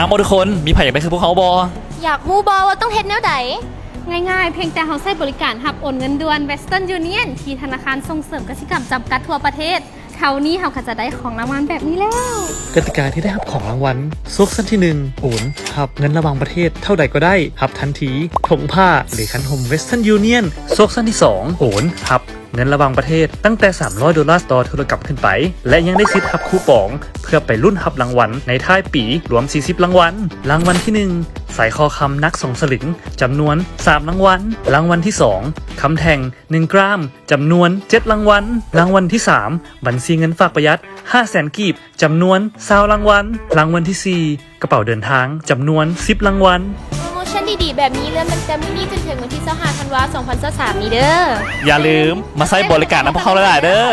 ໂອ້ ທຸກຄົນ ມີໃຜຢາກໄດ້ຄືພວກເຮົາບໍ່? ຢາກຮູ້ບໍ່ວ່າຕ້ອງເຮັດແນວໃດ? ງ່າຍໆ ພຽງແຕ່ເຮົາໃຊ້ບໍລິການຮັບໂອນເງິນດ່ວນ Western Union ທີ່ທະນາຄານສົ່ງເສີມກະສິກຳຈຳກັດທົ່ວປະເທດ. ເທົ່ານີ້ເຮົາກໍຈະໄດ້ຂອງລາງວັນແບບນີ້ແລ້ວ. ກະຕິກາທີ່ໄດ້ຮັບຂອງລາງວັນ. ໂຊກຊັ້ນທີໜຶ່ງ ໂອນ ຮັບເງິນລະຫວ່າງປະເທດເທົ່າໃດກໍໄດ້ ຮັບທັນທີ. ຖົງຜ້າ ຫຼື ຄັນຫົມ Western Union. ໂຊກຊັ້ນທີສອງ ໂອນ ຮັບ ເງິນລະຫວ່າງປະເທດຕັ້ງແຕ່ສາມຮ້ອຍໂດລາຕໍ່ທຸລະກຳຂຶ້ນໄປ ແລະ ຍັງໄດ້ສິດຮັບຄູປອງ ເພື່ອໄປລຸ້ນຮັບລາງວັນໃນທ້າຍປີ ລວມສີ່ສິບລາງວັນ. ລາງວັນທີໜຶ່ງ ສາຍຄໍຄຳໜັກສອງສະຫຼຶງ ຈຳນວນສາມລາງວັນ. ລາງວັນທີສອງ ຄຳແທ່ງໜຶ່ງກຣາມ ຈຳນວນເຈັດລາງວັນ. ລາງວັນທີສາມ ບັນຊີເງິນຝາກປະຢັດຫ້າແສນກີບ ຈຳນວນຊາວລາງວັນ. ລາງວັນທີສີ່ ກະເປົາເດີນທາງ ຈຳນວນສິບລາງວັນ. ໂປຣໂມຊັນດີໆແບບນີ້ເລີ່ມຕັ້ງແຕ່ມື້ນີ້ຈົນເຖິງວັນທີຊາວຫ້າ ທັນວາ ສອງພັນຊາວສາມນີ້ເດີ້. ຢ່າລືມມາໃຊ້ບໍລິການນຳພວກເຮົາຫຼາຍໆເດີ້.